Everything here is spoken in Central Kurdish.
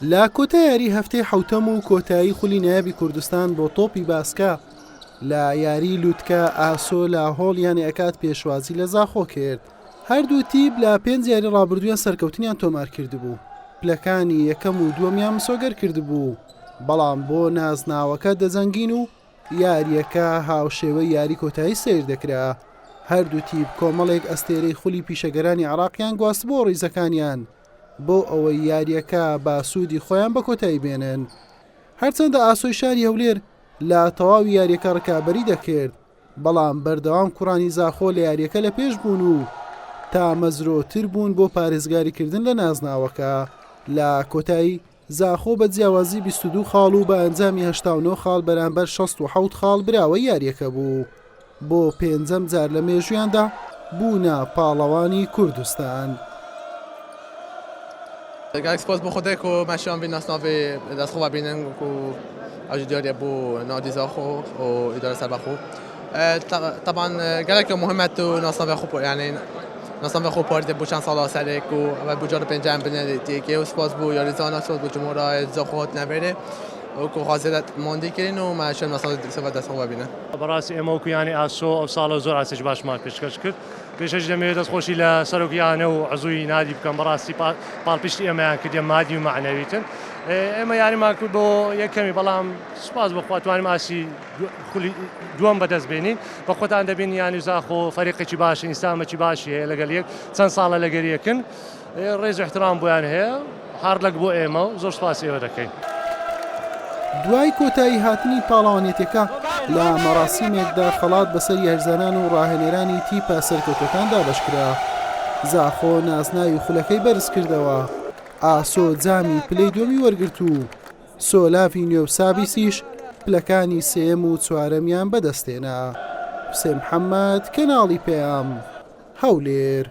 لە کۆتا یاری هەفتەی حەوتەم و کۆتایی خولی نایابی کوردستان بۆ تۆپی باسکە لە یاری لوتکە ئاسۆ لە هۆڵ یانەی ئەکات پێشوازی لە زاخۆ کرد. هەردوو تیپ لە پێنج یاری ڕابردوویان سەرکەوتنیان تۆمار کردبوو، پلەکانی یەکەم و دووەمیان مسۆگەر کردبوو، بەڵام بۆ نازناوەکە دەجەنگین و یارییەکە هاوشێوەی یاری کۆتایی سەیر دەکرا، هەردوو تیپ کۆمەڵێک ئەستێرەی خولی پیشەگەرانی عێراقیان گواستبووە ڕیزەکانیان بۆ ئەوەی یارییەکە بە سوودی خۆیان بە کۆتایی بێنن. هەرچەندە ئاسۆی شاری هەولێر لە تەواوی یارییەکە ڕکابەری دەکرد، بەڵام بەردەوام کوڕانی زاخۆ لە یارییەکە لە پێش بوون و تامەزرۆتر بوون بۆ پارێزگاریکردن لە نازناوەکە. لە کۆتایی زاخۆ بە جیاوازی 22 خاڵ و بە ئەنجامی 89 خاڵ بەرامبەر 67 خاڵ براوەی یارییەکە بوو. بۆ پێنجەم جار لە مێژوویاندا بوونە پاڵەوانی کوردستان. گەلەک سپاس بۆ خودێ کو مە شیان ڤی ناسناڤێ دەست خو بینن کو ئەو جی دیاریە بۆ نادی زاخۆ و ئیدارە سەربەخۆ طبعا گەلەک مهمە تو ناسناڤێ خو یعنی ناسناڤێ خو پارتێ بۆ چەند ساڵا سەرێ کو ئەوە بۆ جار پێنجەم بنێ تێکێ و سپاس بۆ یاریزانا سپاس بۆ جمهورا زاخۆ هاتنە ڤێرێ و کو خازێ ماندی کرین و مە شیان ناسناڤێ دەست خو بینن. بەڕاستی ئێمە وەکو یانەی ئاسۆ ئەو ساڵە زۆر ئاستێکی باشمان پێشکەش کرد پێشەش دەمەوێت دەستخۆشی لە سەرۆک یانە و عزوی نادی بکەم بەڕاستی پاڵپشتی ئێمەیان کردە مادی و مەعنەویتر ئێمە یاریمان کرد بۆ یەکەمی بەڵام سوپاس بەخوا توانیم ئاسی خولی دووەم بەدەست بێنین بە خۆتان دەبین یانی زاخۆ فەریقێکی باشە ئینسامێکی باشی هەیە لەگەل یەک چەند ساڵە لەگەر یەکن ڕێز و احترام بۆیان هەیە هارد لەک بۆ ئێمە و زۆر سوپاسی ئێوە دەکەین. دوای کۆتایی هاتنی پاڵەوانێتیەکە لە مەراسیمێکدا خەڵات بەسەر یاریزانان و ڕاهێنەرانی تیپە سەرکەوتوەکان دابەشکرا. زاخۆ نازناوی خولەکەی بەرزکردەوە، ئاسۆ جامی پلەی دووەمی وەرگرت و سۆلاڤی نوێ و سابیسیش پلەکانی سێیەم و چوارەمیان بەدەستهێنا. حوسێن محەمەد، کەناڵی پەیام، هەولێر.